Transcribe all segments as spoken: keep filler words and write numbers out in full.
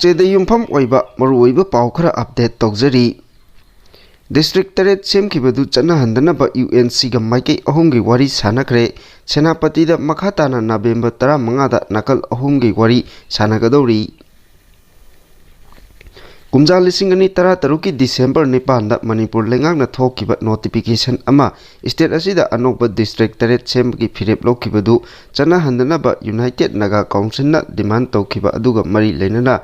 ꯆꯦꯗ ꯌꯨꯝꯐꯝ ꯑꯣꯏꯕ ꯃꯔꯨꯑꯣꯏꯕ ꯄꯥꯎ ꯈꯔ ꯑꯞꯗꯦꯠ ꯇꯧꯖꯔꯤ꯫ ꯗꯤꯁꯇ꯭ꯔꯤꯛ ꯇꯔꯦꯠ ꯁꯦꯝꯈꯤꯕꯗꯨ ꯆꯠꯅꯍꯟꯗꯅꯕ ꯌꯨ ꯑꯦꯟ ꯁꯤꯒ ꯃꯥꯏꯀꯩ ꯑꯍꯨꯝꯒꯤ ꯋꯥꯔꯤ ꯁꯥꯟꯅꯈ꯭ꯔꯦ꯫ ꯁꯦꯅꯥꯄꯇꯤꯗ ꯃꯈꯥ ꯇꯥꯅ ꯅꯕꯦꯝꯕꯔ ꯇꯔꯥꯃꯉꯥꯗ ꯅꯥꯀꯜ ꯑꯍꯨꯝꯒꯤ ꯋꯥꯔꯤ ꯁꯥꯟꯅꯒꯗꯧꯔꯤ꯫ ꯀꯨꯝꯖꯥ ꯂꯤꯁꯤꯡ ꯑꯅꯤ ꯇꯔꯥꯇꯔꯨꯛꯀꯤ ꯗꯤꯁꯦꯝꯕꯔ ꯅꯤꯄꯥꯟꯗ ꯃꯅꯤꯄꯨꯔ ꯂꯩꯉꯥꯛꯅ ꯊꯣꯛꯈꯤꯕ ꯅꯣꯇꯤꯐꯤꯀꯦꯁꯟ ꯑꯃ, ꯁ꯭ꯇꯦꯠ ꯑꯁꯤꯗ ꯑꯅꯧꯕ ꯗꯤꯁꯇ꯭ꯔꯤꯛ ꯇꯔꯦꯠ ꯁꯦꯝꯕꯒꯤ ꯐꯤꯔꯦꯞ ꯂꯧꯈꯤꯕꯗꯨ ꯆꯠꯅꯍꯟꯗꯅꯕ ꯌꯨꯅꯥꯏꯇꯦꯠ ꯅꯥꯒꯥ ꯀꯥꯎꯟꯁꯤꯜꯅ ꯗꯤꯃꯥꯟ ꯇꯧꯈꯤꯕ ꯑꯗꯨꯒ ꯃꯔꯤ ꯂꯩꯅꯅ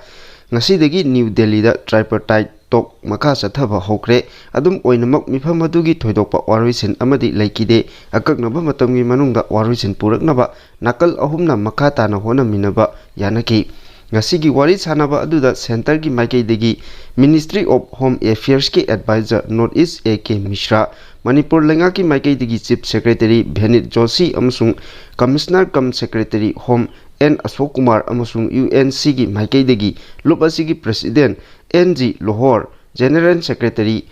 ꯉꯁꯤꯗꯒꯤ ꯅ꯭ꯌꯨ ꯗꯦꯜꯂꯤꯗ ꯇ꯭ꯔꯥꯏꯄꯔꯇꯥꯏꯠ ꯇꯣꯛ ꯃꯈꯥ ꯆꯠꯊꯕ ꯍꯧꯈ꯭ꯔꯦ꯫ ꯑꯗꯨꯝ ꯑꯣꯏꯅꯃꯛ, ꯃꯤꯐꯝ ꯑꯗꯨꯒꯤ ꯊꯣꯏꯗꯣꯛꯄ ꯋꯥꯔꯣꯏꯁꯤꯟ ꯑꯃꯗꯤ ꯂꯩꯈꯤꯗꯦ꯫ ꯑꯀꯛꯅꯕ ꯃꯇꯝꯒꯤ ꯃꯅꯨꯡꯗ ꯋꯥꯔꯣꯏꯁꯤꯟ ꯄꯨꯔꯛꯅꯕ ꯅꯥꯀꯜ ꯑꯍꯨꯝꯅ ꯃꯈꯥ ꯇꯥꯅ ꯍꯣꯠꯅꯃꯤꯟꯅꯕ ꯌꯥꯅꯈꯤ꯫ ꯉꯁꯤꯒꯤ ꯋꯥꯔꯤ ꯁꯥꯟꯅꯕ ꯑꯗꯨꯗ ꯁꯦꯟꯇꯔꯒꯤ ꯃꯥꯏꯀꯩꯗꯒꯤ Ministry of Home Affairsꯀꯤ adviser North East A K Mishra, Manipur ꯂꯩꯉꯥꯛꯀꯤ ꯃꯥꯏꯀꯩꯗꯒꯤ ꯆꯤꯐ ꯁꯦꯀ꯭ꯔꯦꯇꯔꯤ ꯚꯦꯅꯤꯠ ꯖꯣꯁꯤ ꯑꯃꯁꯨꯡ commissioner cum secretary home N Ashok Kumar ꯑꯃꯁꯨꯡ ꯌꯨ ꯑꯦꯟ ꯁꯤꯒꯤ ꯃꯥꯏꯀꯩꯗꯒꯤ ꯂꯨꯞ ꯑꯁꯤꯒꯤ president N G Lohor, general secretary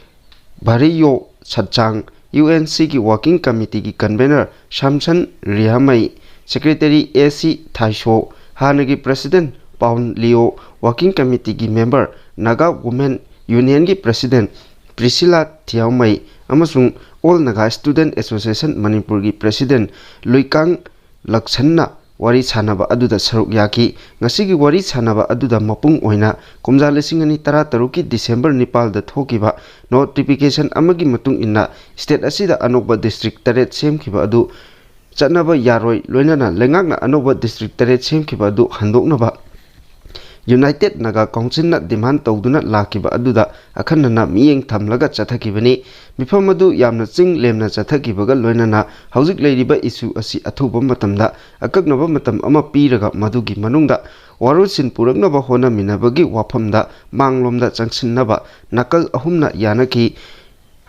Vario ꯁꯠꯆꯥꯡ, ꯌꯨ ꯑꯦꯟ ꯁꯤꯒꯤ ꯋꯥꯔꯀꯤꯡ ꯀꯃꯤꯇꯤꯒꯤ convener Samson Rihamei, secretary A C Thaiso, ꯍꯥꯟꯅꯒꯤ ꯄ꯭ꯔꯦꯁꯤꯗꯦꯟꯠ ꯄꯥꯎꯟ ꯂꯤꯑꯣ, ꯋꯥꯔꯀꯤꯡ ꯀꯃꯤꯇꯤꯒꯤ ꯃꯦꯝꯕꯔ, ꯅꯥꯒꯥ ꯋꯨꯃꯦꯟ ꯌꯨꯅꯤꯌꯟꯒꯤ ꯄ꯭ꯔꯦꯁꯤꯗꯦꯟꯠ ꯄ꯭ꯔꯤꯁꯤꯂꯥ ꯊꯤꯌꯥꯎꯃꯩ ꯑꯃꯁꯨꯡ ꯑꯣꯜ ꯅꯥꯒꯥ ꯁ꯭ꯇꯨꯗꯦꯟꯠ ꯑꯦꯁꯣꯁꯤꯌꯦꯁꯟ ꯃꯅꯤꯄꯨꯔꯒꯤ ꯄ꯭ꯔꯦꯁꯤꯗꯦꯟꯠ ꯂꯨꯏꯀꯥꯡ ꯂꯛꯁꯟꯅ ꯋꯥꯔꯤ ꯁꯥꯟꯅꯕ ꯑꯗꯨꯗ ꯁꯔꯨꯛ ꯌꯥꯈꯤ꯫ ꯉꯁꯤꯒꯤ ꯋꯥꯔꯤ ꯁꯥꯟꯅꯕ ꯑꯗꯨꯗ ꯃꯄꯨꯡ ꯑꯣꯏꯅ ꯀꯨꯝꯖꯥ ꯂꯤꯁꯤꯡ ꯑꯅꯤ ꯇꯔꯥꯇꯔꯨꯛꯀꯤ ꯗꯤꯁꯦꯝꯕꯔ ꯅꯤꯄꯥꯜꯗ ꯊꯣꯛꯈꯤꯕ ꯅꯣꯇꯤꯐꯤꯀꯦꯁꯟ ꯑꯃꯒꯤ ꯃꯇꯨꯡ ꯏꯟꯅ ꯁ꯭ꯇꯦꯠ ꯑꯁꯤꯗ ꯑꯅꯧꯕ ꯗꯤꯁꯇ꯭ꯔꯤꯛ ꯇꯔꯦꯠ ꯁꯦꯝꯈꯤꯕ ꯑꯗꯨ ꯆꯠꯅꯕ ꯌꯥꯔꯣꯏ, ꯂꯣꯏꯅꯅ ꯂꯩꯉꯥꯛꯅ ꯑꯅꯧꯕ ꯗꯤꯁꯇ꯭ꯔꯤꯛ ꯇꯔꯦꯠ ꯁꯦꯝꯈꯤꯕ ꯑꯗꯨ ꯍꯟꯗꯣꯛꯅꯕ ꯌꯨꯅꯥꯏꯇꯦꯠ ꯅꯥꯒꯥ ꯀꯥꯎꯟꯁꯤꯜꯅ ꯗꯤꯃꯥꯟ ꯇꯧꯗꯨꯅ ꯂꯥꯛꯈꯤꯕ ꯑꯗꯨꯗ ꯑꯈꯟꯅꯅ ꯃꯤꯠꯌꯦꯡ ꯊꯝꯂꯒ ꯆꯠꯊꯈꯤꯕꯅꯤ꯫ ꯃꯤꯐꯝ ꯑꯗꯨ ꯌꯥꯝꯅ ꯆꯤꯡ ꯂꯦꯝꯅ ꯆꯠꯊꯈꯤꯕꯒ ꯂꯣꯏꯅꯅ ꯍꯧꯖꯤꯛ ꯂꯩꯔꯤꯕ ꯏꯁꯨ ꯑꯁꯤ ꯑꯊꯨꯕ ꯃꯇꯝꯗ ꯑꯀꯛꯅꯕ ꯃꯇꯝ ꯑꯃ ꯄꯤꯔꯒ ꯃꯗꯨꯒꯤ ꯃꯅꯨꯡꯗ ꯋꯥꯔꯣꯏꯁꯤꯟ ꯄꯨꯔꯛꯅꯕ ꯍꯣꯠꯅꯃꯤꯟꯅꯕꯒꯤ ꯋꯥꯐꯝꯗ ꯃꯥꯡꯂꯣꯝꯗ ꯆꯪꯁꯤꯟꯅꯕ ꯅꯥꯀꯜ ꯑꯍꯨꯝꯅ ꯌꯥꯅꯈꯤ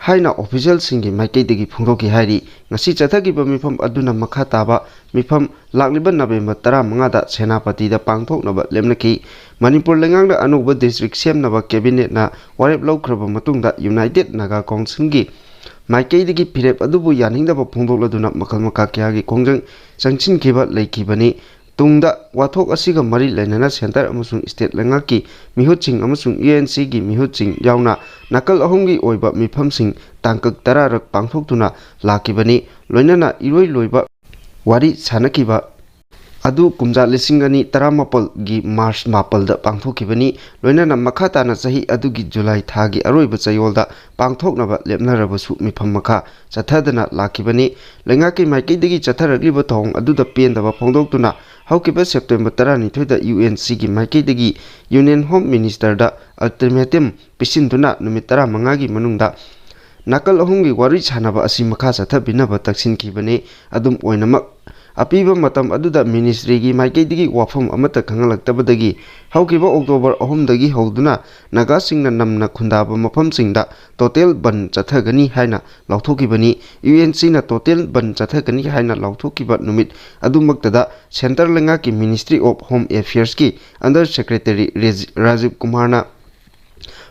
ꯍꯥꯏꯅ ꯑꯣꯐꯤꯁꯤꯌꯦꯜꯁꯤꯡꯒꯤ ꯃꯥꯏꯀꯩꯗꯒꯤ ꯐꯣꯡꯗꯣꯛꯈꯤ ꯍꯥꯏꯔꯤ꯫ ꯉꯁꯤ ꯆꯠꯊꯈꯤꯕ ꯃꯤꯐꯝ ꯑꯗꯨꯅ ꯃꯈꯥ ꯇꯥꯕ ꯃꯤꯐꯝ ꯂꯥꯛꯂꯤꯕ ꯅꯕꯦꯝꯕꯔ ꯇꯔꯥꯃꯉꯥꯗ ꯁꯦꯅꯥꯄꯇꯤꯗ ꯄꯥꯡꯊꯣꯛꯅꯕ ꯂꯦꯞꯅꯈꯤ꯫ ꯃꯅꯤꯄꯨꯔ ꯂꯩꯉꯥꯛꯅ ꯑꯅꯧꯕ ꯗꯤꯁꯇ꯭ꯔꯤꯛ ꯁꯦꯝꯅꯕ ꯀꯦꯕꯤꯅꯦꯠꯅ ꯋꯥꯔꯦꯞ ꯂꯧꯈ꯭ꯔꯕ ꯃꯇꯨꯡꯗ ꯌꯨꯅꯥꯏꯇꯦꯠ ꯅꯥꯒꯥ ꯀꯥꯎꯟꯁꯤꯜꯒꯤ ꯃꯥꯏꯀꯩꯗꯒꯤ ꯐꯤꯔꯦꯞ ꯑꯗꯨꯕꯨ ꯌꯥꯅꯤꯡꯗꯕ ꯐꯣꯡꯗꯣꯛꯂꯗꯨꯅ ꯃꯈꯜ ꯃꯈꯥ ꯀꯌꯥꯒꯤ ꯈꯣꯡꯖꯪ ꯆꯪꯁꯤꯟꯈꯤꯕ ꯂꯩꯈꯤꯕꯅꯤ꯫ ꯇꯨꯡꯗ ꯋꯥꯊꯣꯛ ꯑꯁꯤꯒ ꯃꯔꯤ ꯂꯩꯅꯅ ꯁꯦꯟꯇꯔ ꯑꯃꯁꯨꯡ ꯁ꯭ꯇꯦꯠ ꯂꯩꯉꯥꯛꯀꯤ ꯃꯤꯍꯨꯠꯁꯤꯡ ꯑꯃꯁꯨꯡ ꯌꯨ ꯑꯦꯟ ꯁꯤꯒꯤ ꯃꯤꯍꯨꯠꯁꯤꯡ ꯌꯥꯎꯅ ꯅꯥꯀꯜ ꯑꯍꯨꯝꯒꯤ ꯑꯣꯏꯕ ꯃꯤꯐꯝꯁꯤꯡ ꯇꯥꯡꯀꯛ ꯇꯔꯥꯔꯛ ꯄꯥꯡꯊꯣꯛꯇꯨꯅ ꯂꯥꯛꯈꯤꯕꯅꯤ꯫ ꯂꯣꯏꯅꯅ ꯏꯔꯣꯏ ꯂꯣꯏꯕ ꯋꯥꯔꯤ ꯁꯥꯟꯅꯈꯤꯕ ꯑꯗꯨ ꯀꯨꯝꯖꯥ ꯂꯤꯁꯤꯡ ꯑꯅꯤ ꯇꯔꯥꯃꯥꯄꯜꯒꯤ ꯃꯥꯔꯆ ꯃꯥꯄꯜꯗ ꯄꯥꯡꯊꯣꯛꯈꯤꯕꯅꯤ꯫ ꯂꯣꯏꯅꯅ ꯃꯈꯥ ꯇꯥꯅ ꯆꯍꯤ ꯑꯗꯨꯒꯤ ꯖꯨꯂꯥꯏ ꯊꯥꯒꯤ ꯑꯔꯣꯏꯕ ꯆꯌꯣꯜꯗ ꯄꯥꯡꯊꯣꯛꯅꯕ ꯂꯦꯞꯅꯔꯕꯁꯨ ꯃꯤꯐꯝ ꯃꯈꯥ ꯆꯠꯊꯗꯅ ꯂꯥꯛꯈꯤꯕꯅꯤ꯫ ꯂꯩꯉꯥꯛꯀꯤ ꯃꯥꯏꯀꯩꯗꯒꯤ ꯆꯠꯊꯔꯛꯂꯤꯕ ꯊꯧꯑꯣꯡ ꯑꯗꯨꯗ ꯄꯦꯟꯗꯕ ꯐꯣꯡꯗꯣꯛꯇꯨꯅ ꯍꯧꯈꯤꯕ ꯁꯦꯞꯇꯦꯝꯕꯔ ꯇꯔꯥꯅꯤꯊꯣꯏꯗ ꯌꯨ ꯑꯦꯟ ꯁꯤꯒꯤ ꯃꯥꯏꯀꯩꯗꯒꯤ ꯌꯨꯅꯤꯌꯟ ꯍꯣꯝ ꯃꯤꯅꯤꯁꯇꯔꯗ ꯑꯜꯇꯤꯃꯦꯇꯝ ꯄꯤꯁꯤꯟꯗꯨꯅ ꯅꯨꯃꯤꯠ ꯇꯔꯥꯃꯉꯥꯒꯤ ꯃꯅꯨꯡꯗ ꯅꯥꯀꯜ ꯑꯍꯨꯝꯒꯤ ꯋꯥꯔꯤ ꯁꯥꯟꯅꯕ ꯑꯁꯤ ꯃꯈꯥ ꯆꯠꯊꯕꯤꯅꯕ ꯇꯛꯁꯤꯟꯈꯤꯕꯅꯤ꯫ ꯑꯗꯨꯝ ꯑꯣꯏꯅꯃꯛ, ꯑꯄꯤꯕ ꯃꯇꯝ ꯑꯗꯨꯗ ꯃꯤꯅꯤꯁꯇ꯭ꯔꯤꯒꯤ ꯃꯥꯏꯀꯩꯗꯒꯤ ꯋꯥꯐꯝ ꯑꯃꯠꯇ ꯈꯪꯍꯜꯂꯛꯇꯕꯗꯒꯤ ꯍꯧꯈꯤꯕ ꯑꯣꯛꯇꯣꯕꯔ ꯑꯍꯨꯝꯗꯒꯤ ꯍꯧꯗꯨꯅ ꯅꯥꯒꯥꯁꯤꯡꯅ ꯅꯝꯅ ꯈꯨꯟꯗꯥꯕ ꯃꯐꯝꯁꯤꯡꯗ ꯇꯣꯇꯦꯜ ꯕꯟ ꯆꯠꯊꯒꯅꯤ ꯍꯥꯏꯅ ꯂꯥꯎꯊꯣꯛꯈꯤꯕꯅꯤ꯫ ꯌꯨ ꯑꯦꯟ ꯁꯤꯅ ꯇꯣꯇꯦꯜ ꯕꯟ ꯆꯠꯊꯒꯅꯤ ꯍꯥꯏꯅ ꯂꯥꯎꯊꯣꯛꯈꯤꯕ ꯅꯨꯃꯤꯠ ꯑꯗꯨꯃꯛꯇꯗ ꯁꯦꯟꯇꯔ ꯂꯩꯉꯥꯛꯀꯤ ministry of home ꯑꯦꯐꯤꯌꯔꯁꯀꯤ under secretary rage-, Rajiv ꯀꯨꯃꯥꯔꯅ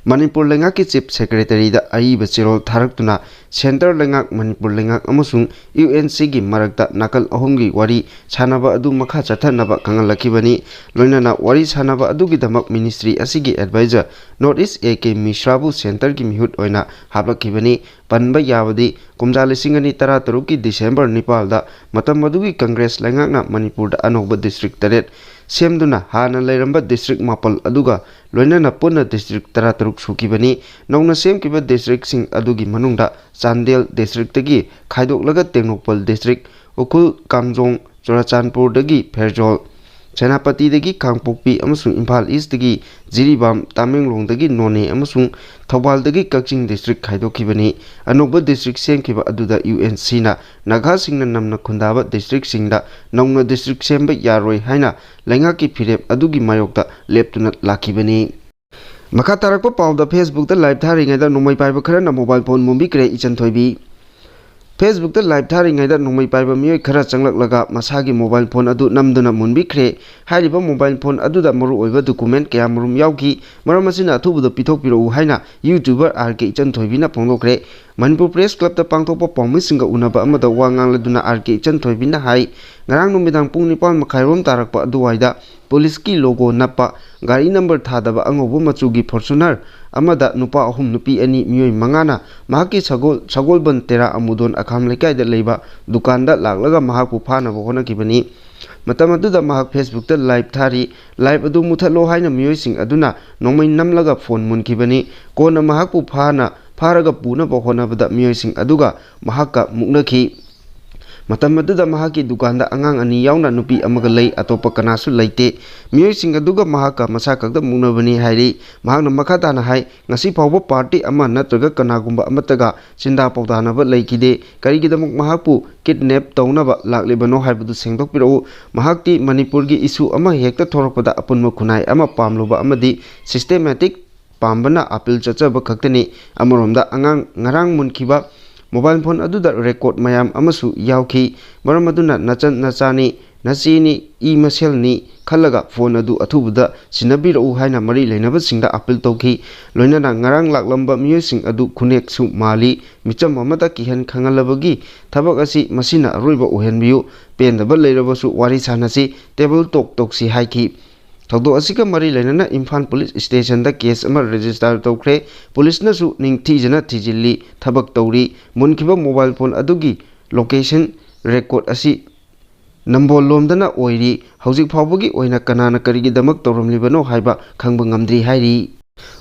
ꯃꯅꯤꯄꯨꯔ ꯂꯩꯉꯥꯛꯀꯤ ꯆꯤꯐ ꯁꯦꯀ꯭ꯔꯦꯇꯔꯤꯗ ꯑꯏꯕ ꯆꯦꯔꯣꯜ ꯊꯥꯔꯛꯇꯨꯅ ꯁꯦꯟꯇꯔ ꯂꯩꯉꯥꯛ, ꯃꯅꯤꯄꯨꯔ ꯂꯩꯉꯥꯛ ꯑꯃꯁꯨꯡ ꯌꯨ ꯑꯦꯟ ꯁꯤꯒꯤ ꯃꯔꯛꯇ ꯅꯥꯀꯜ ꯑꯍꯨꯝꯒꯤ ꯋꯥꯔꯤ ꯁꯥꯟꯅꯕ ꯑꯗꯨ ꯃꯈꯥ ꯆꯠꯊꯅꯕ ꯈꯪꯍꯜꯂꯛꯈꯤꯕꯅꯤ꯫ ꯂꯣꯏꯅꯅ ꯋꯥꯔꯤ ꯁꯥꯟꯅꯕ ꯑꯗꯨꯒꯤꯗꯃꯛ ꯃꯤꯅꯤꯁꯇ꯭ꯔꯤ ꯑꯁꯤꯒꯤ adviser north east A K ꯃꯤꯁ꯭ꯔꯥꯕꯨ ꯁꯦꯟꯇꯔꯒꯤ ꯃꯤꯍꯨꯠ ꯑꯣꯏꯅ ꯍꯥꯞꯂꯛꯈꯤꯕꯅꯤ꯫ ꯄꯟꯕ ꯌꯥꯕꯗꯤ, ꯀꯨꯝꯖꯥ ꯂꯤꯁꯤꯡ ꯑꯅꯤ ꯇꯔꯥꯇꯔꯨꯛꯀꯤ ꯗꯤꯁꯦꯝꯕꯔ ꯅꯤꯄꯥꯜꯗ ꯃꯇꯝ ꯑꯗꯨꯒꯤ ꯀꯪꯒ꯭ꯔꯦꯁ ꯂꯩꯉꯥꯛꯅ ꯃꯅꯤꯄꯨꯔꯗ ꯑꯅꯧꯕ ꯗꯤꯁꯇ꯭ꯔꯤꯛ ꯇꯔꯦꯠ ꯁꯦꯝꯗꯨꯅ ꯍꯥꯟꯅ ꯂꯩꯔꯝꯕ ꯗꯤꯁꯇ꯭ꯔꯤꯛ ꯃꯥꯄꯜ ꯑꯗꯨꯒ ꯂꯣꯏꯅꯅ ꯄꯨꯟꯅ ꯗꯤꯁꯇ꯭ꯔꯤꯛ ꯇꯔꯥꯇꯔꯨꯛ ꯁꯨꯈꯤꯕꯅꯤ꯫ ꯅꯧꯅ ꯁꯦꯝꯈꯤꯕ ꯗꯤꯁꯇ꯭ꯔꯤꯛꯁꯤꯡ ꯑꯗꯨꯒꯤ ꯃꯅꯨꯡꯗ ꯆꯥꯟꯗꯦꯜ ꯗꯤꯁꯇ꯭ꯔꯤꯛꯇꯒꯤ ꯈꯥꯏꯗꯣꯛꯂꯒ ꯇꯦꯡꯅꯧꯄꯜ ꯗꯤꯁꯇ꯭ꯔꯤꯛ, ꯎꯈ꯭ꯔꯨꯜ, ꯀꯥꯝꯖꯣꯡ, ꯆꯨꯔꯥꯆꯥꯟꯄꯨꯔꯗꯒꯤ ꯐꯦꯔꯖꯣꯜ, ꯁꯦꯅꯥꯄꯇꯤꯗꯒꯤ ꯀꯥꯡꯄꯣꯛꯄꯤ ꯑꯃꯁꯨꯡ ꯏꯝꯐꯥꯜ ꯏꯁꯇꯒꯤ ꯖꯤꯔꯤꯕꯥꯝ, ꯇꯥꯃꯦꯡꯂꯣꯡꯗꯒꯤ ꯅꯣꯅꯦ ꯑꯃꯁꯨꯡ ꯊꯧꯕꯥꯜꯗꯒꯤ ꯀꯛꯆꯤꯡ ꯗꯤꯁꯇ꯭ꯔꯤꯛ ꯈꯥꯏꯗꯣꯛꯈꯤꯕꯅꯤ꯫ ꯑꯅꯧꯕ ꯗꯤꯁꯇ꯭ꯔꯤꯛ ꯁꯦꯝꯈꯤꯕ ꯑꯗꯨꯗ ꯌꯨ ꯑꯦꯟ ꯁꯤꯅ ꯅꯥꯒꯥꯁꯤꯡꯅ ꯅꯝꯅ ꯈꯨꯟꯗꯥꯕ ꯗꯤꯁꯇ꯭ꯔꯤꯛꯁꯤꯡꯗ ꯅꯧꯅ ꯗꯤꯁꯇ꯭ꯔꯤꯛ ꯁꯦꯝꯕ ꯌꯥꯔꯣꯏ ꯍꯥꯏꯅ ꯂꯩꯉꯥꯛꯀꯤ ꯐꯤꯔꯦꯞ ꯑꯗꯨꯒꯤ ꯃꯥꯌꯣꯛꯇ ꯂꯦꯞꯇꯨꯅ ꯂꯥꯛꯈꯤꯕꯅꯤ꯫ ꯃꯈꯥ ꯇꯥꯔꯛꯄ ꯄꯥꯎꯗ, ꯐꯦꯁꯕꯨꯛꯇ ꯂꯥꯏꯚ ꯊꯥꯔꯤꯉꯩꯗ ꯅꯣꯡꯃꯩ ꯄꯥꯏꯕ ꯈꯔꯅ ꯃꯣꯕꯥꯏꯜ ꯐꯣꯟ ꯃꯨꯟꯕꯤꯈ꯭ꯔꯦ, ꯏꯆꯟ ꯊꯣꯏꯕꯤ꯫ ꯐꯦꯁꯕꯨꯛꯇ ꯂꯥꯏꯚ ꯊꯥꯔꯤꯉꯩꯗ ꯅꯣꯡꯃꯩ ꯄꯥꯏꯕ ꯃꯤꯑꯣꯏ ꯈꯔ ꯆꯪꯂꯛꯂꯒ ꯃꯁꯥꯒꯤ ꯃꯣꯕꯥꯏꯜ ꯐꯣꯟ ꯑꯗꯨ ꯅꯝꯗꯨꯅ ꯃꯨꯟꯕꯤꯈ꯭ꯔꯦ꯫ ꯍꯥꯏꯔꯤꯕ ꯃꯣꯕꯥꯏꯜ ꯐꯣꯟ ꯑꯗꯨꯗ ꯃꯔꯨꯑꯣꯏꯕ ꯗꯣꯀꯨꯃꯦꯟ ꯀꯌꯥꯃꯔꯨꯝ ꯌꯥꯎꯈꯤ꯫ ꯃꯔꯝ ꯑꯁꯤꯅ ꯑꯊꯨꯕꯗ ꯄꯤꯊꯣꯛꯄꯤꯔꯛꯎ ꯍꯥꯏꯅ ꯌꯨꯇ꯭ꯌꯨꯕꯔ ꯑꯥꯔ ꯀꯦ ꯏꯆꯟ ꯊꯣꯏꯕꯤꯅ ꯐꯣꯡꯗꯣꯛꯈ꯭ꯔꯦ꯫ ꯃꯅꯤꯄꯨꯔ ꯄ꯭ꯔꯦꯁ ꯀ꯭ꯂꯕꯇ ꯄꯥꯡꯊꯣꯛꯄ ꯄꯥꯎꯃꯤꯁꯤꯡꯒ ꯎꯅꯕ ꯑꯃꯗ ꯋꯥ ꯉꯥꯡꯂꯗꯨꯅ ꯑꯥꯔ ꯀꯦ ꯏꯆꯟ ꯊꯣꯏꯕꯤꯅ ꯍꯥꯏ, ꯉꯔꯥꯡ ꯅꯨꯃꯤꯗꯥꯡ ꯄꯨꯡ ꯅꯤꯄꯥꯟ ꯃꯈꯥꯏꯔꯣꯝ ꯇꯥꯔꯛꯄ ꯑꯗꯨꯋꯥꯏꯗ ꯄꯨꯂꯤꯁꯀꯤ ꯂꯣꯒꯣ ꯅꯞꯄ ꯒꯥꯔꯤ ꯅꯝꯕꯔ ꯊꯥꯗꯕ ꯑꯉꯧꯕ ꯃꯆꯨꯒꯤ ꯐꯣꯔꯆꯨꯅꯔ ꯑꯃꯗ ꯅꯨꯄꯥ ꯑꯍꯨꯝ ꯅꯨꯄꯤ ꯑꯅꯤ ꯃꯤꯑꯣꯏ ꯃꯉꯥꯅ ꯃꯍꯥꯛꯀꯤ ꯁꯒꯣꯜ-, ꯁꯒꯣꯜꯕꯟ ꯇꯦꯔꯥ ꯑꯃꯨꯗꯣꯟ ꯑꯈꯥꯝ ꯂꯩꯀꯥꯏꯗ ꯂꯩꯕ ꯗꯨꯀꯥꯟꯗ ꯂꯥꯛꯂꯒ ꯃꯍꯥꯛꯄꯨ ꯐꯥꯅꯕ ꯍꯣꯠꯅꯈꯤꯕꯅꯤ꯫ ꯃꯇꯝ ꯑꯗꯨꯗ ꯃꯍꯥꯛ ꯐꯦꯁꯕꯨꯛꯇ ꯂꯥꯏꯚ ꯊꯥꯔꯤ꯫ ꯂꯥꯏꯚ ꯑꯗꯨ ꯃꯨꯊꯠꯂꯣ ꯍꯥꯏꯅ ꯃꯤꯑꯣꯏꯁꯤꯡ ꯑꯗꯨꯅ ꯅꯣꯡꯃꯩ ꯅꯝꯂꯒ ꯐꯣꯟ ꯃꯨꯟꯈꯤꯕꯅꯤ꯫ ꯀꯣꯟꯅ ꯃꯍꯥꯛꯄꯨ ꯐꯥꯅ, ꯐꯥꯔꯒ ꯄꯨꯅꯕ ꯍꯣꯠꯅꯕꯗ ꯃꯤꯑꯣꯏꯁꯤꯡ ꯑꯗꯨꯒ ꯃꯍꯥꯛꯀ ꯃꯨꯛꯅꯈꯤ꯫ ꯃꯇꯝ ꯑꯗꯨꯗ ꯃꯍꯥꯛꯀꯤ ꯗꯨꯀꯥꯟꯗ ꯑꯉꯥꯡ ꯑꯅꯤ ꯌꯥꯎꯅ ꯅꯨꯄꯤ ꯑꯃꯒ ꯂꯩ, ꯑꯇꯣꯞꯄ ꯀꯅꯥꯁꯨ ꯂꯩꯇꯦ꯫ ꯃꯤꯑꯣꯏꯁꯤꯡ ꯑꯗꯨꯒ ꯃꯍꯥꯛꯀ ꯃꯁꯥ ꯈꯛꯇ ꯃꯨꯛꯅꯕꯅꯤ ꯍꯥꯏꯔꯤ꯫ ꯃꯍꯥꯛꯅ ꯃꯈꯥ ꯇꯥꯅ ꯍꯥꯏ, ꯉꯁꯤ ꯐꯥꯎꯕ ꯄꯥꯔꯇꯤ ꯑꯃ ꯅꯠꯇ꯭ꯔꯒ ꯀꯅꯥꯒꯨꯝꯕ ꯑꯃꯠꯇꯒ ꯆꯤꯟꯗꯥ ꯄꯥꯎꯗꯥꯅꯕ ꯂꯩꯈꯤꯗꯦ꯫ ꯀꯔꯤꯒꯤꯗꯃꯛ ꯃꯍꯥꯛꯄꯨ ꯀꯤꯗꯅꯦꯞ ꯇꯧꯅꯕ ꯂꯥꯛꯂꯤꯕꯅꯣ ꯍꯥꯏꯕꯗꯨ ꯁꯦꯡꯗꯣꯛꯄꯤꯔꯛꯎ꯫ ꯃꯍꯥꯛꯇꯤ ꯃꯅꯤꯄꯨꯔꯒꯤ ꯏꯁꯨ ꯑꯃ ꯍꯦꯛꯇ ꯊꯣꯔꯛꯄꯗ ꯑꯄꯨꯟꯕ ꯈꯨꯟꯅꯥꯏ ꯑꯃ ꯄꯥꯝꯂꯨꯕ ꯑꯃꯗꯤ ꯁꯤꯁꯇꯦꯃꯦꯇꯤꯛ ꯄꯥꯝꯕꯅ ꯑꯥꯄꯤꯜ ꯆꯠꯆꯕ ꯈꯛꯇꯅꯤ꯫ ꯑꯃꯔꯣꯝꯗ ꯑꯉꯥꯡ ꯉꯔꯥꯡ ꯃꯨꯟꯈꯤꯕ ꯃꯣꯕꯥꯏꯜ ꯐꯣꯟ ꯑꯗꯨꯗ ꯔꯦꯀꯣꯔꯗ ꯃꯌꯥꯝ ꯑꯃꯁꯨ ꯌꯥꯎꯈꯤ꯫ ꯃꯔꯝ ꯑꯗꯨꯅ ꯅꯆꯟ ꯅꯆꯥꯅꯤ, ꯅꯆꯦꯅꯤ, ꯏ ꯃꯁꯦꯜꯅꯤ ꯈꯜꯂꯒ ꯐꯣꯟ ꯑꯗꯨ ꯑꯊꯨꯕꯗ ꯁꯤꯟꯅꯕꯤꯔꯛꯎ ꯍꯥꯏꯅ ꯃꯔꯤ ꯂꯩꯅꯕꯁꯤꯡꯗ ꯑꯥꯄꯤꯜ ꯇꯧꯈꯤ꯫ ꯂꯣꯏꯅꯅ ꯉꯔꯥꯡ ꯂꯥꯛꯂꯝꯕ ꯃꯤꯑꯣꯏꯁꯤꯡ ꯑꯗꯨ ꯈꯨꯅꯦꯛꯁꯨ ꯃꯥꯜꯂꯤ꯫ ꯃꯤꯆꯝ ꯑꯃꯗ ꯀꯤꯍꯟ ꯈꯪꯍꯜꯂꯕꯒꯤ ꯊꯕꯛ ꯑꯁꯤ ꯃꯁꯤꯅ ꯑꯔꯣꯏꯕ ꯑꯣꯏꯍꯟꯕꯤꯌꯨ꯫ ꯄꯦꯟꯗꯕ ꯂꯩꯔꯕꯁꯨ ꯋꯥꯔꯤ ꯁꯥꯟꯅꯁꯤ, ꯇꯦꯕꯜ ꯇꯣꯛ ꯇꯧꯁꯤ ꯍꯥꯏꯈꯤ꯫ ꯊꯧꯗꯣꯛ ꯑꯁꯤꯒ ꯃꯔꯤ ꯂꯩꯅꯅ ꯏꯝꯐꯥꯜ ꯄꯨꯂꯤꯁ ꯁ꯭ꯇꯦꯁꯟꯗ ꯀꯦꯁ ꯑꯃ ꯔꯦꯖꯤꯁꯇꯥꯔ ꯇꯧꯈ꯭ꯔꯦ꯫ ꯄꯨꯂꯤꯁꯅꯁꯨ ꯅꯤꯡꯊꯤꯖꯅ ꯊꯤꯖꯤꯜꯂꯤ, ꯊꯕꯛ ꯇꯧꯔꯤ꯫ ꯃꯨꯟꯈꯤꯕ ꯃꯣꯕꯥꯏꯜ ꯐꯣꯟ ꯑꯗꯨꯒꯤ ꯂꯣꯀꯦꯁꯟ ꯔꯦꯀꯣꯔꯗ ꯑꯁꯤ ꯅꯝꯕꯣꯜ ꯂꯣꯝꯗꯅ ꯑꯣꯏꯔꯤ꯫ ꯍꯧꯖꯤꯛ ꯐꯥꯎꯕꯒꯤ ꯑꯣꯏꯅ ꯀꯅꯥꯅ ꯀꯔꯤꯒꯤꯗꯃꯛ ꯇꯧꯔꯝꯂꯤꯕꯅꯣ ꯍꯥꯏꯕ ꯈꯪꯕ ꯉꯝꯗ꯭ꯔꯤ ꯍꯥꯏꯔꯤ꯫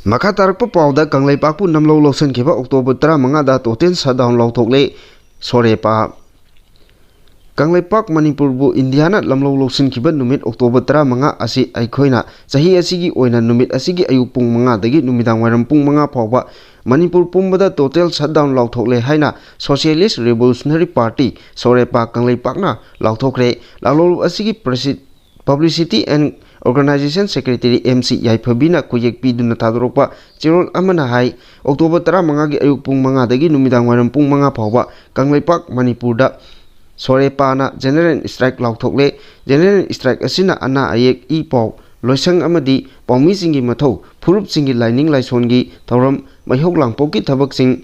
ꯃꯈꯥ ꯇꯥꯔꯛꯄ ꯄꯥꯎꯗ ꯀꯪꯂꯩꯄꯥꯛꯄꯨ ꯅꯝꯂꯧ ꯂꯧꯁꯤꯟꯈꯤꯕ ꯑꯣꯛꯇꯣꯕꯔ ꯇꯔꯥꯃꯉꯥꯗ ꯇꯣꯇꯦꯜ ꯁꯠꯗꯥꯎꯟ ꯂꯥꯎꯊꯣꯛꯂꯦ ꯁꯣꯔꯦꯄꯥ꯫ ꯀꯪꯂꯩꯄꯥꯛ ꯃꯅꯤꯄꯨꯔꯕꯨ ꯏꯟꯗꯤꯌꯥꯅ ꯂꯝꯂꯧ ꯂꯧꯁꯤꯟꯈꯤꯕ ꯅꯨꯃꯤꯠ ꯑꯣꯛꯇꯣꯕꯔ ꯇꯔꯥꯃꯉꯥ ꯑꯁꯤ ꯑꯩꯈꯣꯏꯅ ꯆꯍꯤ ꯑꯁꯤꯒꯤ ꯑꯣꯏꯅ ꯅꯨꯃꯤꯠ ꯑꯁꯤꯒꯤ ꯑꯌꯨꯛ ꯄꯨꯡ ꯃꯉꯥꯗꯒꯤ ꯅꯨꯃꯤꯗꯥꯡ ꯋꯥꯏꯔꯝ ꯄꯨꯡ ꯃꯉꯥ ꯐꯥꯎꯕ ꯃꯅꯤꯄꯨꯔ ꯄꯨꯝꯕꯗ ꯇꯣꯇꯦꯜ ꯁꯠꯗꯥꯎꯟ ꯂꯥꯎꯊꯣꯛꯂꯦ ꯍꯥꯏꯅ ꯁꯣꯁꯤꯌꯦꯂꯤꯁ ꯔꯤꯚꯣꯂꯨꯁꯅꯔꯤ ꯄꯥꯔꯇꯤ, ꯁꯣꯔꯦꯄꯥ, ꯀꯪꯂꯩꯄꯥꯛꯅ ꯂꯥꯎꯊꯣꯛꯈ꯭ꯔꯦ꯫ ꯂꯥꯂꯣꯜ ꯑꯁꯤꯒꯤ ꯄ꯭ꯔꯁꯤ-, Publicity and Organization Secretary M C ꯌꯥꯏꯐꯕꯤꯅ ꯈꯨꯌꯦꯛ ꯄꯤꯗꯨꯅ ꯊꯥꯗꯣꯔꯛꯄ ꯆꯦꯔꯣꯜ ꯑꯃꯅ ꯍꯥꯏ, ꯑꯣꯛꯇꯣꯕꯔ ꯇꯔꯥꯃꯉꯥꯒꯤ ꯑꯌꯨꯛ ꯄꯨꯡ ꯃꯉꯥꯗꯒꯤ ꯅꯨꯃꯤꯗꯥꯡ ꯋꯥꯏꯔꯝ ꯄꯨꯡ ꯃꯉꯥ ꯐꯥꯎꯕ ꯀꯪꯂꯩꯄꯥꯛ ꯃꯅꯤꯄꯨꯔꯗ ꯁꯣꯔꯦꯄꯥꯅ ꯖꯦꯅꯔꯦꯜ ꯁ꯭ꯇ꯭ꯔꯥꯏꯛ ꯂꯥꯎꯊꯣꯛꯂꯦ꯫ ꯖꯦꯅꯔꯦꯜ ꯁ꯭ꯇ꯭ꯔꯥꯏꯛ ꯑꯁꯤꯅ ꯑꯅꯥ ꯑꯌꯦꯛ, ꯏ ꯄꯥꯎ, ꯂꯣꯏꯁꯪ ꯑꯃꯗꯤ ꯄꯥꯎꯃꯤꯁꯤꯡꯒꯤ ꯃꯊꯧ, ꯐꯨꯔꯨꯞꯁꯤꯡꯒꯤ ꯂꯥꯏꯅꯤꯡ ꯂꯥꯏꯁꯣꯟꯒꯤ ꯊꯧꯔꯝ, ꯃꯩꯍꯧ ꯂꯥꯡꯄꯣꯛꯀꯤ ꯊꯕꯛꯁꯤꯡ,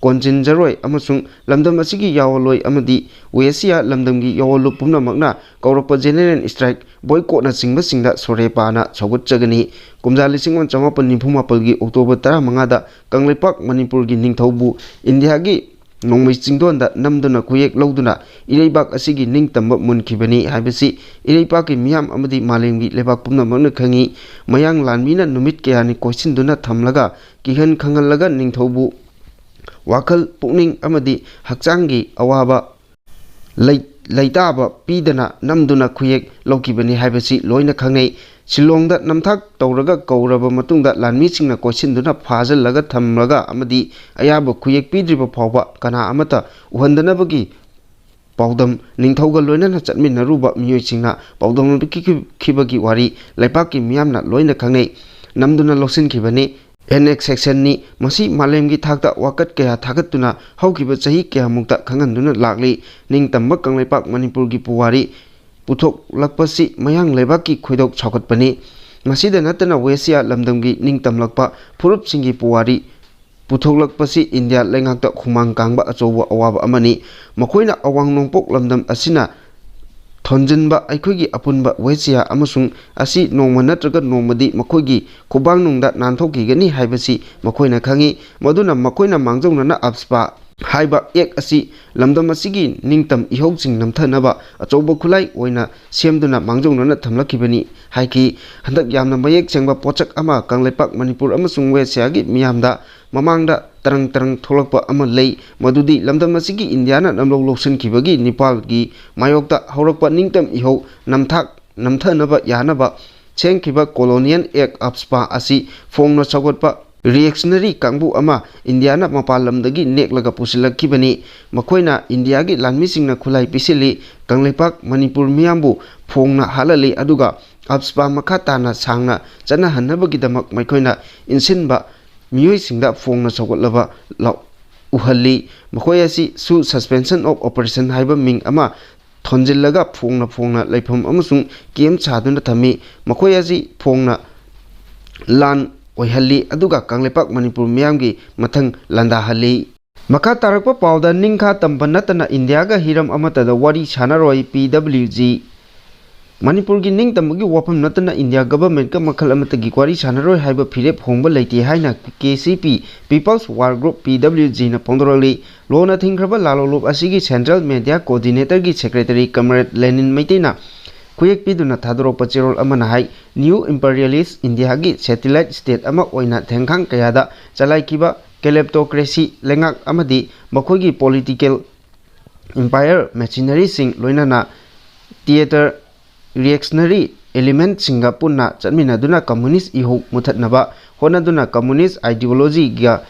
ꯀꯣꯟꯁꯤꯟꯖꯔꯣꯏ ꯑꯃꯁꯨꯡ ꯂꯝꯗꯝ ꯑꯁꯤꯒꯤ ꯌꯥꯑꯣꯟꯂꯣꯏ ꯑꯃꯗꯤ ꯋꯦꯁꯤꯌꯥ ꯂꯝꯗꯝꯒꯤ ꯌꯥꯑꯣꯟꯂꯨꯞ ꯄꯨꯝꯅꯃꯛꯅ ꯀꯧꯔꯛꯄ general strike, boycott ꯅꯆꯤꯡꯕꯁꯤꯡꯗ ꯁꯣꯔꯦ ꯄꯥꯅ ꯁꯧꯒꯠꯆꯒꯅꯤ꯫ ꯀꯨꯝꯖꯥ ꯂꯤꯁꯤꯡ ꯑꯃ ꯆꯃꯥꯄꯟ ꯅꯤꯐꯨ ꯃꯥꯄꯜꯒꯤ October ꯇꯔꯥꯃꯉꯥꯗ ꯀꯪꯂꯩꯄꯥꯛ ꯃꯅꯤꯄꯨꯔꯒꯤ ꯅꯤꯡꯊꯧꯕꯨ ꯏꯟꯗꯤꯌꯥꯒꯤ ꯅꯣꯡꯃꯩ ꯆꯤꯡꯗꯣꯟꯗ ꯅꯝꯗꯨꯅ ꯈꯨꯌꯦꯛ ꯂꯧꯗꯨꯅ ꯏꯔꯩꯕꯥꯛ ꯑꯁꯤꯒꯤ ꯅꯤꯡꯇꯝꯕ ꯃꯨꯟꯈꯤꯕꯅꯤ ꯍꯥꯏꯕꯁꯤ ꯏꯔꯩꯄꯥꯛꯀꯤ ꯃꯤꯌꯥꯝ ꯑꯃꯗꯤ ꯃꯥꯂꯦꯝꯒꯤ ꯂꯩꯕꯥꯛ ꯄꯨꯝꯅꯃꯛꯅ ꯈꯪꯏ꯫ ꯃꯌꯥꯡ ꯂꯥꯟꯃꯤꯅ ꯅꯨꯃꯤꯠ ꯀꯌꯥꯅꯤ ꯀꯣꯏꯁꯤꯟꯗꯨꯅ ꯊꯝꯂꯒ ꯀꯤꯍꯟ ꯈꯪꯍꯜꯂꯒ ꯅꯤꯡꯊꯧꯕꯨ ꯋꯥꯈꯜ, ꯄꯨꯛꯅꯤꯡ ꯑꯃꯗꯤ ꯍꯛꯆꯥꯡꯒꯤ ꯑꯋꯥꯕ ꯂꯩ-, ꯂꯩꯇꯥꯕ ꯄꯤꯗꯅ ꯅꯝꯗꯨꯅ ꯈꯨꯌꯦꯛ ꯂꯧꯈꯤꯕꯅꯤ ꯍꯥꯏꯕꯁꯤ ꯂꯣꯏꯅ ꯈꯪꯅꯩ꯫ ꯁꯤꯂꯣꯡꯗ ꯅꯝꯊꯥꯛ ꯇꯧꯔꯒ ꯀꯧꯔꯕ ꯃꯇꯨꯡꯗ ꯂꯥꯟꯃꯤꯁꯤꯡꯅ ꯀꯣꯏꯁꯤꯟꯗꯨꯅ ꯐꯥꯖꯤꯜꯂꯒ ꯊꯝꯂꯒ ꯑꯃꯗꯤ ꯑꯌꯥꯕ ꯈꯨꯌꯦꯛ ꯄꯤꯗ꯭ꯔꯤꯕ ꯐꯥꯎꯕ ꯀꯅꯥ ꯑꯃꯠꯇ ꯎꯍꯟꯗꯅꯕꯒꯤ ꯄꯥꯎꯗꯝ ꯅꯤꯡꯊꯧꯒ ꯂꯣꯏꯅꯅ ꯆꯠꯃꯤꯟꯅꯔꯨꯕ ꯃꯤꯑꯣꯏꯁꯤꯡꯅ ꯄꯥꯎꯗꯝ ꯄꯤꯈꯤꯕꯒꯤ ꯋꯥꯔꯤ ꯂꯩꯄꯥꯛꯀꯤ ꯃꯤꯌꯥꯝꯅ ꯂꯣꯏꯅ ꯈꯪꯅꯩ꯫ ꯅꯝꯗꯨꯅ ꯂꯧꯁꯤꯟꯈꯤꯕꯅꯤ꯫ Annexation ꯅꯤ꯫ ꯃꯁꯤ ꯃꯥꯂꯦꯝꯒꯤ ꯊꯥꯛꯇ ꯋꯥꯀꯠ ꯀꯌꯥ ꯊꯥꯒꯠꯇꯨꯅ ꯍꯧꯈꯤꯕ ꯆꯍꯤ ꯀꯌꯥꯃꯨꯛꯇ ꯈꯪꯍꯟꯗꯨꯅ ꯂꯥꯛꯂꯤ꯫ ꯅꯤꯡꯇꯝꯕ ꯀꯪꯂꯩꯄꯥꯛ ꯃꯅꯤꯄꯨꯔꯒꯤ ꯄꯨꯋꯥꯔꯤ ꯄꯨꯊꯣꯛꯂꯛꯄꯁꯤ ꯃꯌꯥꯡ ꯂꯩꯕꯥꯛꯀꯤ ꯈꯣꯏꯗꯧ ꯁꯥꯎꯒꯠꯄꯅꯤ꯫ ꯃꯁꯤꯗ ꯅꯠꯇꯅ ꯋꯦꯁꯤꯌꯥ ꯂꯝꯗꯝꯒꯤ ꯅꯤꯡꯇꯝꯂꯛꯄ ꯐꯨꯔꯨꯞꯁꯤꯡꯒꯤ ꯄꯨꯋꯥꯔꯤ ꯄꯨꯊꯣꯛꯂꯛꯄꯁꯤ ꯏꯟꯗꯤꯌꯥ ꯂꯩꯉꯥꯛꯇ ꯈꯨꯃꯥꯡ ꯀꯥꯡꯕ ꯑꯆꯧꯕ ꯑꯋꯥꯕ ꯑꯃꯅꯤ꯫ ꯃꯈꯣꯏꯅ ꯑꯋꯥꯡ ꯅꯣꯡꯄꯣꯛ ꯂꯝꯗꯝ ꯑꯁꯤꯅ ꯊꯣꯟꯖꯤꯟꯕ ꯑꯩꯈꯣꯏꯒꯤ ꯑꯄꯨꯟꯕ ꯋꯦꯁꯤꯌꯥ ꯑꯃꯁꯨꯡ ꯑꯁꯤ ꯅꯣꯡꯃ ꯅꯠꯇ꯭ꯔꯒ ꯅꯣꯡꯃꯗꯤ ꯃꯈꯣꯏꯒꯤ ꯈꯨꯕꯥꯡꯅꯨꯡꯗ ꯅꯥꯟꯊꯣꯛꯈꯤꯒꯅꯤ ꯍꯥꯏꯕꯁꯤ ꯃꯈꯣꯏꯅ ꯈꯪꯏ꯫ ꯃꯗꯨꯅ ꯃꯈꯣꯏꯅ ꯃꯥꯡꯖꯧꯅꯅ ꯑꯞꯁꯄꯥ ꯍꯥꯏꯕ ꯑꯦꯛ ꯑꯁꯤ ꯂꯝꯗꯝ ꯑꯁꯤꯒꯤ ꯅꯤꯡꯇꯝ ꯏꯍꯧꯁꯤꯡ ꯅꯝꯊꯅꯕ ꯑꯆꯧꯕ ꯈꯨꯠꯂꯥꯏ ꯑꯣꯏꯅ ꯁꯦꯝꯗꯨꯅ ꯃꯥꯡꯖꯧꯅꯅ ꯊꯝꯂꯛꯈꯤꯕꯅꯤ ꯍꯥꯏꯈꯤ꯫ ꯍꯟꯗꯛ ꯌꯥꯝꯅ ꯃꯌꯦꯛ ꯁꯦꯡꯕ ꯄꯣꯠꯁꯛ ꯑꯃ ꯀꯪꯂꯩꯄꯥꯛ ꯃꯅꯤꯄꯨꯔ ꯑꯃꯁꯨꯡ ꯋꯦꯁꯤꯌꯥꯒꯤ ꯃꯤꯌꯥꯝꯗ ꯃꯃꯥꯡꯗ ꯇꯔꯪ ꯇꯔꯪ ꯊꯣꯛꯂꯛꯄ ꯑꯃ ꯂꯩ꯫ ꯃꯗꯨꯗꯤ ꯂꯝꯗꯝ ꯑꯁꯤꯒꯤ ꯏꯟꯗꯤꯌꯥꯅ ꯅꯝꯂꯧ ꯂꯧꯁꯤꯟꯈꯤꯕꯒꯤ ꯅꯤꯄꯥꯜꯒꯤ ꯃꯥꯌꯣꯛꯇ ꯍꯧꯔꯛꯄ ꯅꯤꯡꯇꯝ ꯏꯍꯧ ꯅꯝꯊꯥꯛ ꯅꯝꯊꯅꯕ ꯌꯥꯅꯕ ꯁꯦꯝꯈꯤꯕ colonial act, ꯑꯞꯁꯄꯥ ꯑꯁꯤ ꯐꯣꯡꯅ ꯁꯧꯒꯠꯄ reactionary ꯀꯥꯡꯕꯨ ꯑꯃ ꯏꯟꯗꯤꯌꯥꯅ ꯃꯄꯥꯟ ꯂꯝꯗꯒꯤ ꯅꯦꯛꯂꯒ ꯄꯨꯁꯤꯜꯂꯛꯈꯤꯕꯅꯤ꯫ ꯃꯈꯣꯏꯅ ꯏꯟꯗꯤꯌꯥꯒꯤ ꯂꯥꯟꯃꯤꯁꯤꯡꯅ ꯈꯨꯠꯂꯥꯏ ꯄꯤꯁꯤꯜꯂꯤ, ꯀꯪꯂꯩꯄꯥꯛ ꯃꯅꯤꯄꯨꯔ ꯃꯤꯌꯥꯝꯕꯨ ꯐꯣꯡꯅ ꯍꯥꯠꯍꯜꯂꯤ, ꯑꯗꯨꯒ ꯑꯞꯁꯄꯥ ꯃꯈꯥ ꯇꯥꯅ ꯁꯥꯡꯅ ꯆꯠꯅꯍꯟꯅꯕꯒꯤꯗꯃꯛ ꯃꯈꯣꯏꯅ ꯏꯟꯁꯤꯟꯕ ꯃꯤꯑꯣꯏꯁꯤꯡꯗ ꯐꯣꯡꯅ ꯁꯧꯒꯠꯂꯕ ꯂꯥꯎ-, ꯎꯍꯜꯂꯤ꯫ ꯃꯈꯣꯏ ꯑꯁꯤ ꯁꯨ suspension of operation ꯍꯥꯏꯕ ꯃꯤꯡ ꯑꯃ ꯊꯣꯟꯖꯤꯜꯂꯒ ꯐꯣꯡꯅ ꯐꯣꯡꯅ ꯂꯩꯐꯝ ꯑꯃꯁꯨꯡ camp ꯁꯥꯗꯨꯅ ꯊꯝꯃꯤ꯫ ꯃꯈꯣꯏ ꯑꯁꯤ ꯐꯣꯡꯅ ꯂꯥꯟ ꯑꯣꯏꯍꯜꯂꯤ, ꯑꯗꯨꯒ ꯀꯪꯂꯩꯄꯥꯛ ꯃꯅꯤꯄꯨꯔ ꯃꯤꯌꯥꯝꯒꯤ ꯃꯊꯪ ꯂꯥꯟꯗꯥꯍꯜꯂꯤ꯫ ꯃꯈꯥ ꯇꯥꯔꯛꯄ ꯄꯥꯎꯗ, ꯅꯤꯡꯈꯥ ꯇꯝꯕ ꯅꯠꯇꯅ ꯏꯟꯗꯤꯌꯥꯒ ꯍꯤꯔꯝ ꯑꯃꯠꯇꯗ ꯋꯥꯔꯤ ꯁꯥꯟꯅꯔꯣꯏ, ꯄꯤ ꯗꯕ꯭ꯂꯤꯎ ꯖꯤ꯫ ꯃꯅꯤꯄꯨꯔꯒꯤ ꯅꯤꯡꯇꯝꯕꯒꯤ ꯋꯥꯐꯝ ꯅꯠꯇꯅ ꯏꯟꯗꯤꯌꯥ ꯒꯚꯔꯟꯃꯦꯟꯠꯀ ꯃꯈꯜ ꯑꯃꯠꯇꯒꯤ ꯋꯥꯔꯤ ꯁꯥꯟꯅꯔꯣꯏ ꯍꯥꯏꯕ ꯐꯤꯔꯦꯞ ꯍꯣꯡꯕ ꯂꯩꯇꯦ ꯍꯥꯏꯅ ꯀꯦ ꯁꯤ ꯄꯤ, People's War Group, ꯄꯤ ꯗꯕ꯭ꯂꯤꯎ ꯖꯤꯅ ꯐꯣꯡꯗꯣꯔꯛꯂꯤ꯫ ꯂꯣꯟꯅ ꯊꯤꯡꯈ꯭ꯔꯕ ꯂꯥꯂꯣꯡꯂꯨꯞ ꯑꯁꯤꯒꯤ ꯁꯦꯟꯇ꯭ꯔꯦꯜ ꯃꯦꯗꯤꯌꯥ ꯀꯣꯑꯣꯔꯗꯤꯅꯦꯇꯔꯒꯤ ꯁꯦꯀ꯭ꯔꯦꯇꯔꯤ ꯀꯝꯔꯦꯗ ꯂꯦꯅꯤꯟ ꯃꯩꯇꯩꯅ ꯈꯨꯌꯦꯛ ꯄꯤꯗꯨꯅ ꯊꯥꯗꯣꯔꯛꯄ ꯆꯦꯔꯣꯜ ꯑꯃꯅ ꯍꯥꯏ, ꯅ꯭ꯌꯨ ꯏꯝꯄꯔꯤꯌꯦꯂꯤꯁ ꯏꯟꯗꯤꯌꯥꯒꯤ ꯁꯦꯇꯤꯂꯥꯏꯠ ꯁ꯭ꯇꯦꯠ ꯑꯃ ꯑꯣꯏꯅ ꯊꯦꯡꯈꯥꯡ ꯀꯌꯥꯗ ꯆꯂꯥꯏꯈꯤꯕ ꯀ꯭ꯂꯦꯞꯇꯣꯀ꯭ꯔꯦꯁꯤ ꯂꯩꯉꯥꯛ ꯑꯃꯗꯤ ꯃꯈꯣꯏꯒꯤ ꯄꯣꯂꯤꯇꯤꯀꯦꯜ ꯏꯝꯄꯥꯌꯔ ꯃꯦꯁꯤꯅꯔꯤꯁꯤꯡ, ꯂꯣꯏꯅꯅ ꯊꯤꯌꯦꯇꯔ ꯔꯤꯌꯦꯛꯁꯅꯔꯤ ꯑꯦꯂꯤꯃꯦꯟꯠꯁꯤꯡꯒ ꯄꯨꯟꯅ ꯆꯠꯃꯤꯟꯅꯗꯨꯅ ꯀꯝꯃꯨꯅꯤꯁ꯭ꯠ ꯏꯍꯧ ꯃꯨꯊꯠꯅꯕ ꯍꯣꯠꯅꯗꯨꯅ ꯀꯝꯃꯨꯅꯤꯁ꯭ꯠ ꯑꯥꯏꯗꯤꯌꯣꯂꯣꯖꯤꯒ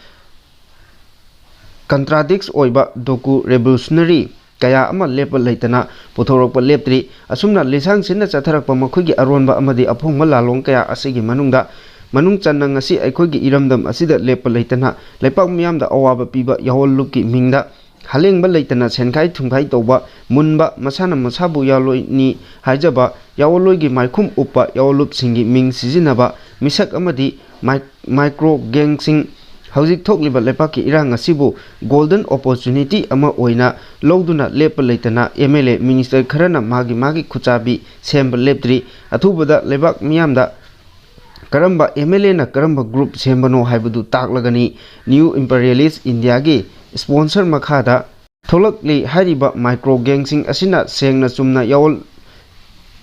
ꯀꯟꯇ꯭ꯔꯥꯗꯤꯛꯁ ꯑꯣꯏꯕ ꯗꯣꯀꯨ ꯔꯦꯚꯣꯂꯨꯁꯅꯔꯤ ꯀꯌꯥ ꯑꯃ ꯂꯦꯞꯄ ꯂꯩꯇꯅ ꯄꯨꯊꯣꯔꯛꯄ ꯂꯦꯞꯇ꯭ꯔꯤ꯫ ꯑꯁꯨꯝꯅ ꯂꯤꯁꯥꯡ ꯁꯤꯠꯅ ꯆꯠꯊꯔꯛꯄ ꯃꯈꯣꯏꯒꯤ ꯑꯔꯣꯟꯕ ꯑꯃꯗꯤ ꯑꯐꯣꯡꯕ ꯂꯥꯂꯣꯡ ꯀꯌꯥ ꯑꯁꯤꯒꯤ ꯃꯅꯨꯡꯗ, ꯃꯅꯨꯡ ꯆꯟꯅ ꯉꯁꯤ ꯑꯩꯈꯣꯏꯒꯤ ꯏꯔꯝꯗꯝ ꯑꯁꯤꯗ ꯂꯦꯞꯄ ꯂꯩꯇꯅ ꯂꯩꯄꯥꯛ ꯃꯤꯌꯥꯝꯗ ꯑꯋꯥꯕ ꯄꯤꯕ ꯌꯥꯑꯣꯟꯂꯨꯞꯀꯤ ꯃꯤꯡꯗ ꯍꯂꯦꯡꯕ ꯂꯩꯇꯅ ꯁꯦꯟꯈꯥꯏ ꯊꯨꯝꯈꯥꯏ ꯇꯧꯕ, ꯃꯨꯟꯕ, ꯃꯁꯥꯅ ꯃꯁꯥꯕꯨ ꯌꯥꯑꯣꯟꯂꯣꯏꯅꯤ ꯍꯥꯏꯖꯕ, ꯌꯥꯑꯣꯟꯂꯣꯏꯒꯤ ꯃꯥꯏꯈꯨꯝ ꯎꯞꯄ ꯌꯥꯑꯣꯟꯂꯨꯞꯁꯤꯡꯒꯤ ꯃꯤꯡ ꯁꯤꯖꯤꯟꯅꯕ ꯃꯤꯁꯛ ꯑꯃꯗꯤ ꯃꯥꯏ-, ꯃꯥꯏꯀ꯭ꯔꯣ ꯒꯦꯡꯁꯤꯡ ꯍꯧꯖꯤꯛ ꯊꯣꯛꯂꯤꯕ ꯂꯩꯄꯥꯛꯀꯤ ꯏꯔꯥꯡ ꯑꯁꯤꯕꯨ ꯒꯣꯜꯗꯟ ꯑꯣꯄꯣꯔꯆꯨꯅꯤꯇꯤ ꯑꯃ ꯑꯣꯏꯅ ꯂꯧꯗꯨꯅ ꯂꯦꯞꯄ ꯂꯩꯇꯅ ꯑꯦꯝ ꯑꯦꯜ ꯑꯦ, ꯃꯤꯅꯤꯁꯇꯔ ꯈꯔꯅ ꯃꯥꯒꯤ ꯃꯥꯒꯤ ꯈꯨꯠꯆꯥꯕꯤ ꯁꯦꯝꯕ ꯂꯦꯞꯇ꯭ꯔꯤ꯫ ꯑꯊꯨꯕꯗ ꯂꯩꯕꯥꯛ ꯃꯤꯌꯥꯝꯗ ꯀꯔꯝꯕ ꯑꯦꯝ ꯑꯦꯜ ꯑꯦꯅ ꯀꯔꯝꯕ ꯒ꯭ꯔꯨꯞ ꯁꯦꯝꯕꯅꯣ ꯍꯥꯏꯕꯗꯨ ꯇꯥꯛꯂꯒꯅꯤ꯫ ꯅ꯭ꯌꯨ ꯏꯝꯄꯔꯤꯌꯦꯂꯤꯁ ꯏꯟꯗꯤꯌꯥꯒꯤ ꯁ꯭ꯄꯣꯟꯁꯔ ꯃꯈꯥꯗ ꯊꯣꯛꯂꯛꯂꯤ ꯍꯥꯏꯔꯤꯕ ꯃꯥꯏꯀ꯭ꯔꯣ ꯒꯦꯡꯁꯤꯡ ꯑꯁꯤꯅ ꯁꯦꯡꯅ ꯆꯨꯝꯅ ꯌꯥꯑꯣꯟ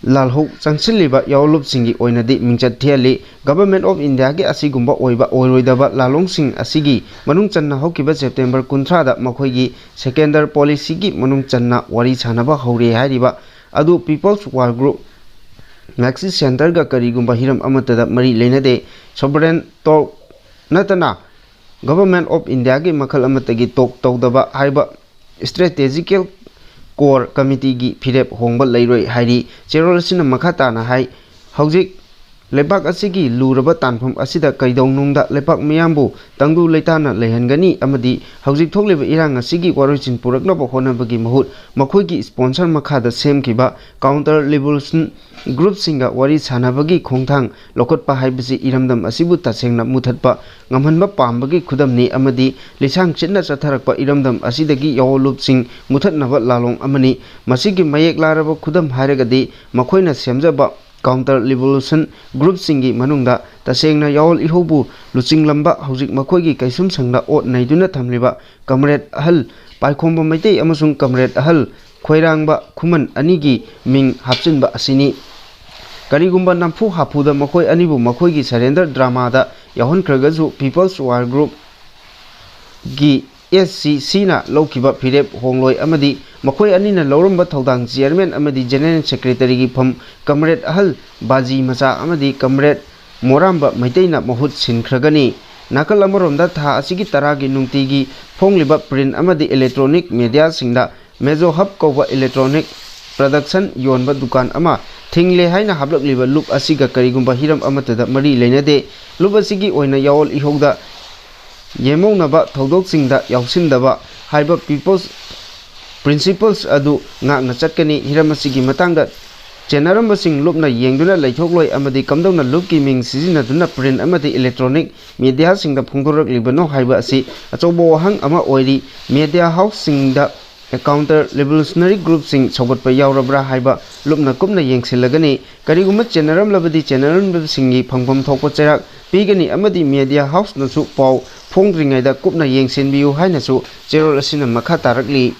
ꯂꯥꯜꯍꯧ ꯆꯪꯁꯤꯜꯂꯤꯕ ꯌꯥꯑꯣꯟꯂꯨꯞꯁꯤꯡꯒꯤ ꯑꯣꯏꯅꯗꯤ ꯃꯤꯡꯆꯠ ꯊꯤꯍꯜꯂꯤ꯫ Government of India ꯒꯤ ꯑꯁꯤꯒꯨꯝꯕ ꯑꯣꯏꯕ ꯑꯣꯏꯔꯣꯏꯗꯕ ꯂꯥꯂꯣꯡꯁꯤꯡ ꯑꯁꯤꯒꯤ ꯃꯅꯨꯡ ꯆꯟꯅ ꯍꯧꯈꯤꯕ ꯁꯦꯞꯇꯦꯝꯕꯔ ꯀꯨꯟꯊ꯭ꯔꯥꯗ ꯃꯈꯣꯏꯒꯤ ꯁꯦꯀꯦꯟꯗꯔ ꯄꯣꯂꯤꯁꯤꯒꯤ ꯃꯅꯨꯡ ꯆꯟꯅ ꯋꯥꯔꯤ ꯁꯥꯅꯕ ꯍꯧꯔꯦ ꯍꯥꯏꯔꯤꯕ ꯑꯗꯨ People's War Group, Maxis Center ꯒ ꯀꯔꯤꯒꯨꯝꯕ ꯍꯤꯔꯝ ꯑꯃꯠꯇꯗ ꯃꯔꯤ ꯂꯩꯅꯗꯦ꯫ Sovereign talk ꯅꯠꯇꯅ Government of India ꯒꯤ ꯃꯈꯜ ꯑꯃꯠꯇꯒꯤ talk ꯇꯧꯗꯕ ꯍꯥꯏꯕ Strategical Core Committee ꯒꯤ ꯐꯤꯔꯦꯞ ꯍꯣꯡꯕ ꯂꯩꯔꯣꯏ ꯍꯥꯏꯔꯤ꯫ ꯆꯦꯔꯣꯜ ꯑꯁꯤꯅ ꯃꯈꯥ ꯇꯥꯅ ꯍꯥꯏ, ꯍꯧꯖꯤꯛ ꯂꯩꯕꯥꯛ ꯑꯁꯤꯒꯤ ꯂꯨꯔꯕ ꯇꯥꯟꯐꯝ ꯑꯁꯤꯗ ꯀꯩꯗꯧꯅꯨꯡꯗ ꯂꯩꯕꯥꯛ ꯃꯤꯌꯥꯝꯕꯨ ꯇꯪꯗꯨ ꯂꯩꯇꯥꯅ ꯂꯩꯍꯟꯒꯅꯤ ꯑꯃꯗꯤ ꯍꯧꯖꯤꯛ ꯊꯣꯛꯂꯤꯕ ꯏꯔꯥꯡ ꯑꯁꯤꯒꯤ ꯋꯥꯔꯣꯏꯁꯤꯟ ꯄꯨꯔꯛꯅꯕ ꯍꯣꯠꯅꯕꯒꯤ ꯃꯍꯨꯠ ꯃꯈꯣꯏꯒꯤ sponsor ꯃꯈꯥꯗ ꯁꯦꯝꯈꯤꯕ counter revolution group ꯁꯤꯡꯒ ꯋꯥꯔꯤ ꯁꯥꯅꯕꯒꯤ ꯈꯣꯡꯊꯥꯡ ꯂꯧꯈꯠꯄ ꯍꯥꯏꯕꯁꯤ ꯏꯔꯝꯗꯝ ꯑꯁꯤꯕꯨ ꯇꯁꯦꯡꯅ ꯃꯨꯊꯠꯄ ꯉꯝꯍꯟꯕ ꯄꯥꯝꯕꯒꯤ ꯈꯨꯗꯝꯅꯤ ꯑꯃꯗꯤ ꯂꯤꯁꯥꯡ ꯆꯤꯠꯅ ꯆꯠꯊꯔꯛꯄ ꯏꯔꯝꯗꯝ ꯑꯁꯤꯗꯒꯤ ꯌꯥꯑꯣꯟ ꯂꯨꯞꯁꯤꯡ ꯃꯨꯊꯠꯅꯕ ꯂꯥꯂꯣꯡ ꯑꯃꯅꯤ꯫ ꯃꯁꯤꯒꯤ ꯃꯌꯦꯛ ꯂꯥꯔꯕ ꯈꯨꯗꯝ ꯍꯥꯏꯔꯒꯗꯤ ꯃꯈꯣꯏꯅ ꯁꯦꯝꯖꯕ counter revolution group ꯁꯤꯡꯒꯤ ꯃꯅꯨꯡꯗ ꯇꯁꯦꯡꯅ ꯌꯥꯑꯣꯟ ꯏꯍꯧꯕꯨ ꯂꯨꯆꯤꯡꯂꯝꯕ, ꯍꯧꯖꯤꯛ ꯃꯈꯣꯏꯒꯤ ꯀꯩꯁꯨꯝꯁꯪꯗ ꯑꯣꯠ ꯅꯩꯗꯨꯅ ꯊꯝꯂꯤꯕ comrade ꯑꯍꯜ ꯄꯥꯏꯈꯣꯝꯕ ꯃꯩꯇꯩ ꯑꯃꯁꯨꯡ comrade ꯑꯍꯜ ꯈꯣꯏꯔꯥꯡꯕ ꯈꯨꯃꯟ ꯑꯅꯤꯒꯤ ꯃꯤꯡ ꯍꯥꯞꯆꯤꯟꯕ ꯑꯁꯤꯅꯤ꯫ ꯀꯔꯤꯒꯨꯝꯕ ꯅꯝꯐꯨ ꯍꯥꯐꯨꯗ ꯃꯈꯣꯏ ꯑꯅꯤꯕꯨ ꯃꯈꯣꯏꯒꯤ surrender drama ꯗ ꯌꯥꯎꯍꯟꯈ꯭ꯔꯒꯁꯨ People's War Group ꯒꯤ S C C ꯅ ꯂꯧꯈꯤꯕ ꯐꯤꯔꯦꯞ ꯍꯣꯡꯂꯣꯏ ꯑꯃꯗꯤ ꯃꯈꯣꯏ ꯑꯅꯤꯅ ꯂꯧꯔꯝꯕ ꯊꯧꯗꯥꯡ chairman ꯑꯃꯗꯤ general secretary ꯒꯤ ꯐꯝ comrade ꯑꯍꯜ ꯕꯥꯖꯤ ꯃꯆꯥ ꯑꯃꯗꯤ comrade ꯃꯣꯔꯥꯝꯕ ꯃꯩꯇꯩꯅ ꯃꯍꯨꯠ ꯁꯤꯟꯈ꯭ꯔꯒꯅꯤ꯫ ꯅꯥꯀꯜ ꯑꯃꯔꯣꯝꯗ ꯊꯥ ꯑꯁꯤꯒꯤ ꯇꯔꯥꯒꯤ ꯅꯨꯡꯇꯤꯒꯤ ꯐꯣꯡꯂꯤꯕ print ꯑꯃꯗꯤ electronic media ꯁꯤꯡꯗ Mezo Hub ꯀꯧꯕ electronic production ꯌꯣꯟꯕ ꯗꯨꯀꯥꯟ ꯑꯃ ꯊꯤꯡꯂꯦ ꯍꯥꯏꯅ ꯍꯥꯞꯂꯛꯂꯤꯕ ꯂꯨꯞ ꯑꯁꯤꯒ ꯀꯔꯤꯒꯨꯝꯕ ꯍꯤꯔꯝ ꯑꯃꯠꯇꯗ ꯃꯔꯤ ꯂꯩꯅꯗꯦ꯫ ꯂꯨꯞ ꯑꯁꯤꯒꯤ ꯑꯣꯏꯅ ꯌꯥꯑꯣꯟ ꯏꯍꯧꯗ ꯌꯦꯃꯧꯅꯕ ꯊꯧꯗꯣꯛꯁꯤꯡꯗ ꯌꯥꯎꯁꯤꯟꯗꯕ ꯍꯥꯏꯕ People's Principles ꯑꯗꯨ ꯉꯥꯛꯅ ꯆꯠꯀꯅꯤ꯫ ꯍꯤꯔꯝ ꯑꯁꯤꯒꯤ ꯃꯇꯥꯡꯗ ꯆꯦꯟꯅꯔꯝꯕꯁꯤꯡ ꯂꯨꯞꯅ ꯌꯦꯡꯗꯨꯅ ꯂꯩꯊꯣꯛꯂꯣꯏ ꯑꯃꯗꯤ ꯀꯝꯗꯧꯅ ꯂꯨꯞꯀꯤ ꯃꯤꯡ ꯁꯤꯖꯤꯟꯅꯗꯨꯅ print ꯑꯃꯗꯤ electronic media ꯁꯤꯡꯗ ꯐꯣꯡꯗꯣꯔꯛꯂꯤꯕꯅꯣ ꯍꯥꯏꯕ ꯑꯁꯤ ꯑꯆꯧꯕ ꯋꯥꯍꯪ ꯑꯃ ꯑꯣꯏꯔꯤ꯫ Media house ꯁꯤꯡꯗ counter revolutionary group ꯁꯤꯡ ꯁꯧꯒꯠꯄ ꯌꯥꯎꯔꯕ꯭ꯔꯥ ꯍꯥꯏꯕ ꯂꯨꯞꯅ ꯀꯨꯞꯅ ꯌꯦꯡꯁꯤꯜꯂꯒꯅꯤ꯫ ꯀꯔꯤꯒꯨꯝꯕ ꯆꯦꯟꯅꯔꯝꯂꯕꯗꯤ ꯆꯦꯟꯅꯔꯝꯕꯁꯤꯡꯒꯤ ꯐꯪꯐꯝ ꯊꯣꯛꯄ ꯆꯩꯔꯥꯛ ꯄꯤꯒꯅꯤ ꯑꯃꯗꯤ media house ꯅꯁꯨ ꯄꯥꯎ ꯐꯣꯡꯗ꯭ꯔꯤꯉꯩꯗ ꯀꯨꯞꯅ ꯌꯦꯡꯁꯤꯟꯕꯤꯌꯨ ꯍꯥꯏꯅꯁꯨ ꯆꯦꯔꯣꯜ ꯑꯁꯤꯅ ꯃꯈꯥ ꯇꯥꯔꯛꯂꯤ꯫